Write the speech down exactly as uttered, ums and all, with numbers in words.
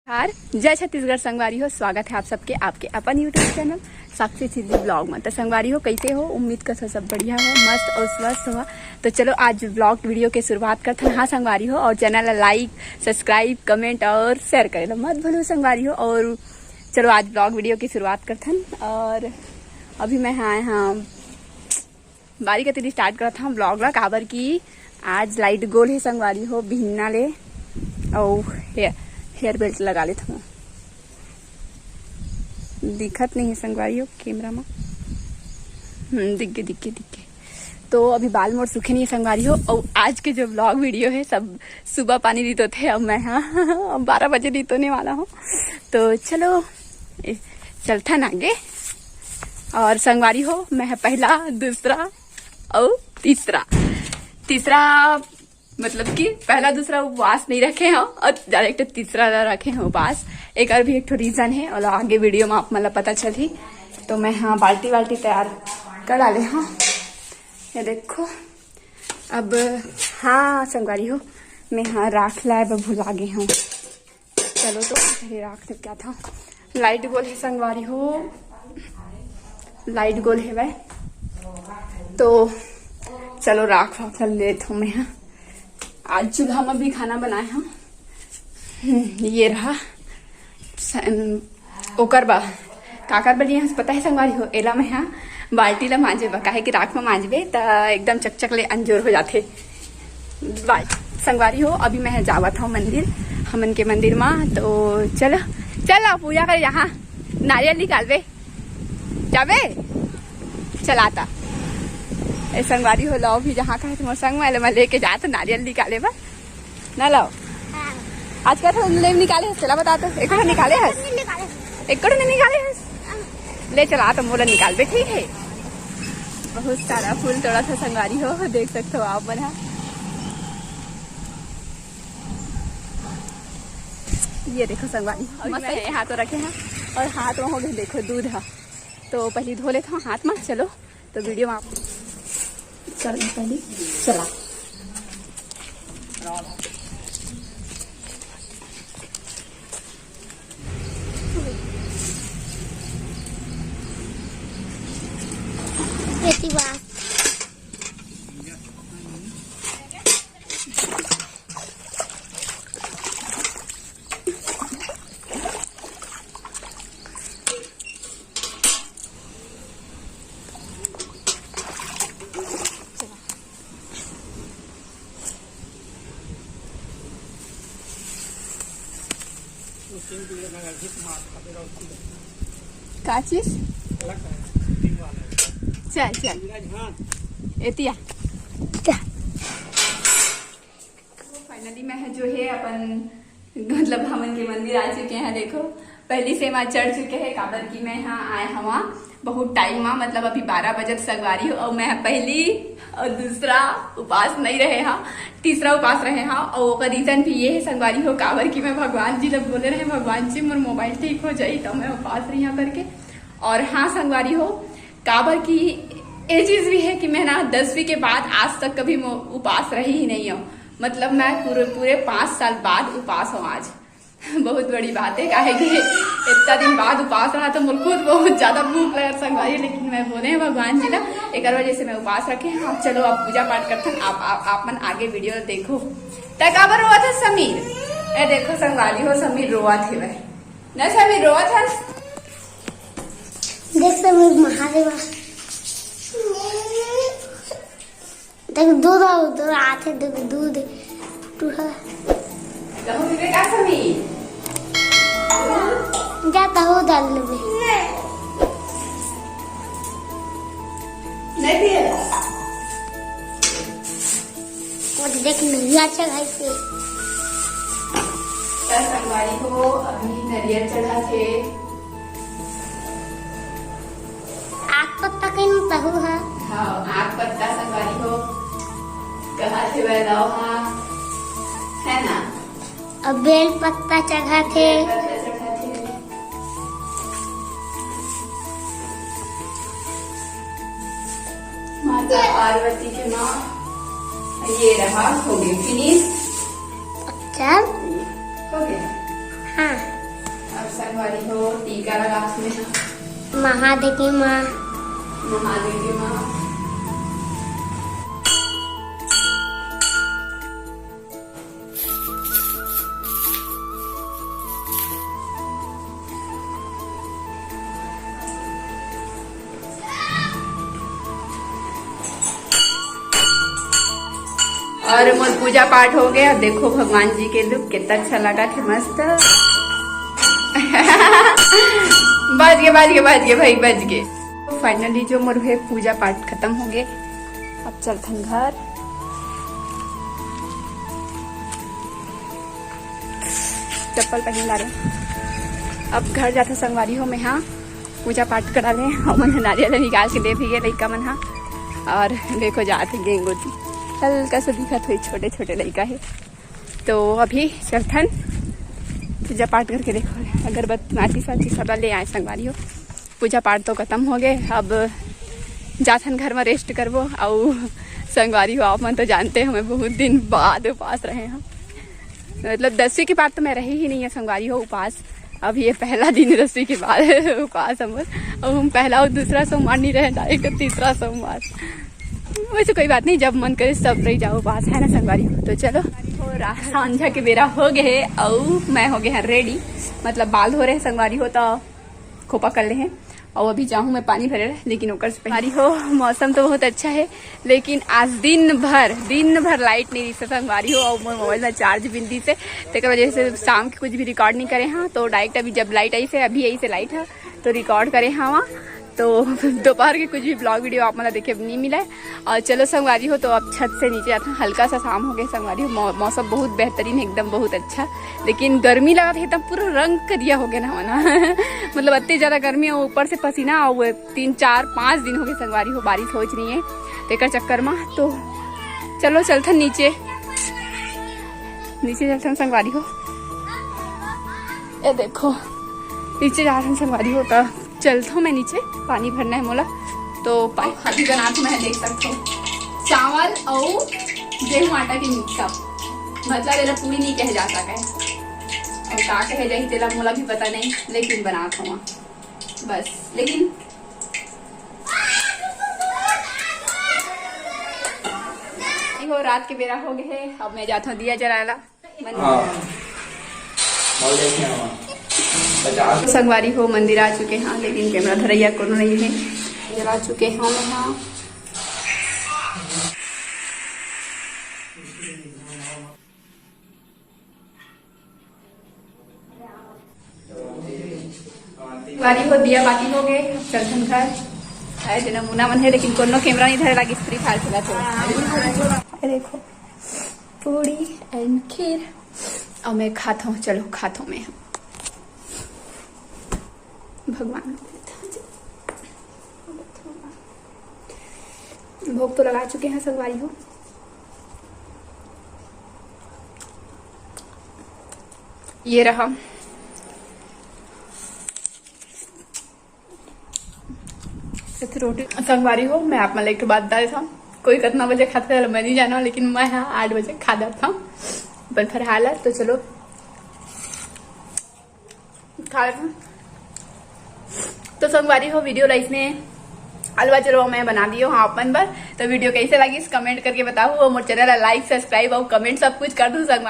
हार जय छत्तीसगढ़ संगवारी हो, स्वागत है आप सबके आपके अपन YouTube चैनल साक्षी चिल्ली ब्लॉग में। तो संगवारी हो, कैसे हो? उम्मीद कर सब बढ़िया हो, मस्त और स्वस्थ हो। तो चलो, आज ब्लॉग वीडियो के शुरुआत करथन। हाँ संगवारी हो, और चैनल ला लाइक, सब्सक्राइब, कमेंट और शेयर करे ला मत भूलो संगवारी हो। और चलो, आज ब्लॉग वीडियो की शुरुआत करथन। और अभी मैं हाँ, हाँ बारी कती स्टार्ट करत हूँ ब्लॉग ला, काबर कि आज लाइट गोल है संगवारी हो, बिहन्ना ले। और हेयर हेयर बेल्ट लगा लेत हूँ। दिखत नहीं है संगवारी हो कैमरा में। हम्म, दिख गए, दिख गए, दिख गए। तो अभी बाल मोर सूखे नहीं है संगवारी हो। और आज के जो ब्लॉग वीडियो है, सब सुबह पानी दी तो थे। अब मैं हाँ, अब बारह बजे दी तो नहीं वाला हूँ। तो चलो, ए, चलथन आगे। और संगवारी हो, मैं पहला, दूसरा और तीसरा। तीसरा मतलब कि पहला, दूसरा उपवास नहीं रखे हो और डायरेक्ट तीसरा ला रखे हो उपवास। एक और भी एक ठो रीजन है, और आगे वीडियो में आप मतलब पता चलही। तो मैं हाँ बाल्टी वाल्टी तैयार कर डाले हाँ। ये देखो, अब हाँ संगवारी हो, मैं हाँ राख लाए बर भुला गे हूँ। चलो तो घरे राख लेके आत हूँ। लाइट गोल है संगवारी हो, लाइट गोल है भाई। तो चलो राख वाख लेत हूँ मैं। हाँ, आज चूल्हा में भी खाना बनाए हूँ। हम्म, ये रहा सन-, ओकर बा काकर बलिए हस पता है संगवारी हो, एला मैं हाँ बाल्टी ला मांजे बा, काहे कि राख में मांजबे त एकदम चकचक ले अंजोर हो जाथे। बाय संगवारी हो, अभी मैं जावत हूँ मंदिर, हमन के मंदिर मा। तो चल, चल आ पूजा कर, यहाँ नारियल निकालबे, जाबे। चलाता ए संगवारी हो, लो भी जहाँ कहे तुम्हारे संग में, मैं लेके जात नारियल निकाले बा ना। लो हाँ। आज का था ले निकाले हस, चला बता तो, एक ठो निकाले हस, निकाले। एक ठो नहीं निकाले हस। ले चला तो मोला निकालबे, ठीक है। बहुत सारा फूल तोड़ा था संगवारी हो, देख सकते हो आप मन हा। ये देखो संगवारी, और मस्त मैं है। हाथ रखे हैं और हाथ में हो गए देखो दूध है। तो पहले धो लेता हूँ हाथ में। चलो तो वीडियो में आप चल पहले चला। बेटी बा। का चीज? चल चल, एतिया। फाइनली मैं जो है अपन मतलब हमन के मंदिर आ चुके हैं। देखो पहली से मैं चढ़ चुके हैं, काबर कि मैं यहाँ आए हवा बहुत टाइम मा, मतलब अभी बारह बजत संगवारी हो, और मैं पहली और दूसरा उपास नहीं रहे हा, तीसरा उपास रहे हा। और ओकर रीजन भी ये है संगवारी हो, काबर कि मैं भगवान जी ला बोले रहे, भगवान जी मोर मोबाइल ठीक हो जाई तो मैं उपास रही हा करके। और हाँ संगवारी हो, काबर कि ये चीज भी है कि मैं ना दसवीं के बाद आज तक कभी मो-, उपास रही ही नहीं हूँ। मतलब मैं पूरे पूरे पाँच साल बाद उपास हूँ आज। बहुत बड़ी बात है, काहे कि इतना दिन बाद उपास रहा तो मोर खुद बहुत ज्यादा भूख लगत संगवारी, लेकिन मैं बोले हैं भगवान जी ला, एक वजह से मैं उपास रखे हैं। अब चलो अब पूजा पाठ करते हैं, आप, आप, आप मन आगे वीडियो देखो। तै काबर रोवत है समीर? ए देखो संगवारी हो, समीर रोवत है भाई। ना समीर रोवत है। देख समीर महादेव। देख, दूध अउ दूध आथे, देख, दूध टूहा। तहूँ पीबे का समी? जा, तहूँ डाल लेबे। नहीं पिए? वो देख, नैया अच्छा खाई से। त संगवारी हो, अभी नरियर चढ़ा थे। आग पत्ता कहीं तहु है। हाँ, आग पत्ता संगवारी हो, कहा थे वह लाओ हा, है ना? अब बेल पत्ता चढ़ा थे। बेल पत्ता चढ़ा थे। माता पार्वती के माँ, ये रहा, हो गई finish। अच्छा। हो गया। हाँ। अब संगवारी हो, टीका लगा अपने। महादेवी माँ। महादेवी माँ। और मोर पूजा पाठ हो गया। देखो भगवान जी के लुक कितना अच्छा लगा थे, मस्त। बच गए, बच गए, बच गए भाई, बच गए। फाइनली जो मोर हे पूजा पाठ खत्म हो गए। अब चलथन घर। चप्पल पहन ला रहे। अब घर जाथे संगवारी हो, मैं हाँ पूजा पाठ करा ले। हमन ह नारियल निकाल के दे भैया लइका मन हा। और देखो जात हे गेंगोती, हल्का सा दिखत होई, छोटे छोटे लइका हे। तो अभी चलथन पूजा पाठ करके। देखो अगरबत्ती माचिस वाचिस सब ले आए संगवारी हो। पूजा पाठ तो खत्म हो गए, अब जाथन घर में रेस्ट करबो। अउ संगवारी हो, आप मन तो जानते हैं, हमें बहुत दिन बाद उपास रहे हैं। मतलब दसवीं के बाद तो मैं रही ही नहीं है संगवारी हो उपास। अब ये पहला दिन है दसवीं के बाद उपास हम। अब हम पहला और दूसरा सोमवार नहीं रहे, डायरेक्ट तीसरा सोमवार। वैसे कोई बात नहीं, जब मन करे सब रह जाओ उपास, है ना संगवारी हो। तो चलो, हो रहा, सांझा के बेरा हो गए हे, अउ मैं हो गए हैं रेडी, मतलब बाल धो रहे हैं संगवारी हो, तो खोपा कर ले हैं। और अभी जाहूँ मैं पानी भरे, लेकिन ओकर से पहले हो, मौसम तो बहुत अच्छा है, लेकिन आज दिन भर, दिन भर लाइट नहीं रही संगवारी हो, और मोर मोबाइल में चार्ज भी नहीं से, तेकर वजह से शाम के कुछ भी रिकॉर्ड नहीं करे हाँ। तो डायरेक्ट अभी जब लाइट आई से, अभी आई से लाइट है, तो रिकॉर्ड करे हाँ वहाँ। तो दोपहर के कुछ भी ब्लॉग वीडियो आप मतलब देखे नहीं मिला है। और चलो संगवारी हो, तो अब छत से नीचे आता हूँ। हल्का सा शाम हो गया संगवारी हो, मौ-, मौसम बहुत बेहतरीन है, एकदम बहुत अच्छा, लेकिन गर्मी लगा था, एकदम पूरा रंग करिया हो गया ना हमारा। मतलब इतनी ज्यादा गर्मी है, ऊपर से पसीना, और वो तीन चार पाँच दिन हो गए संगवारी हो, बारिश हो नहीं है, तेकर चक्कर में। तो चलो चलथन नीचे, नीचे चलथन संगवारी हो। ये देखो नीचे जाथन संगवारी हो, तो चलथो मैं नीचे, पानी भरना है मोला। तो पा-, अभी बनात मैं देख सकते हो चावल और गेहूं आटा के मिक्सअप, मतलब एला पूरी नहीं कहे जा सके, और का कहे जाही तेला मोला भी पता नहीं, लेकिन बनात हूँ बस। लेकिन हो रात के बेरा हो गए है, अब मैं जाता हूँ दिया जलाला। हाँ। और देखे हैं वहाँ। पचास। संगवारी हो मंदिर आ चुके हैं, लेकिन कैमरा धरैया कोनो नहीं है। जला चुके हैं हम यहाँ। संगवारी हो दिया बाती हो गए, अब चलथन घर। आए दिन मुना मन है, लेकिन कोनो कैमरा नहीं धरे लागी, फ्री फायर खेला थे। अरे देखो पूड़ी एंड खीर। और मैं खाता हूँ, चलो खाता हूँ मैं। भगवान भोग तो लगा चुके हैं संगवारी हो। ये रहा। रोटी संगवारी हो, मैं आप मन ला एक ठो बात बता देता हूँ। कोई कितना बजे खाते हैं मैं नहीं जाना, लेकिन मैं हाँ आठ बजे खा जाता हूँ अपन फरहाल। तो चलो खा लेता हूँ। तो संगवारी हो, वीडियो लाइफ में अलवा जलवा मैं बना दियो हाँ अपन बर। तो वीडियो कैसे लगी कमेंट करके बताओ, और मोर चैनल ला लाइक सब्सक्राइब और कमेंट सब कुछ कर दो संगवारी।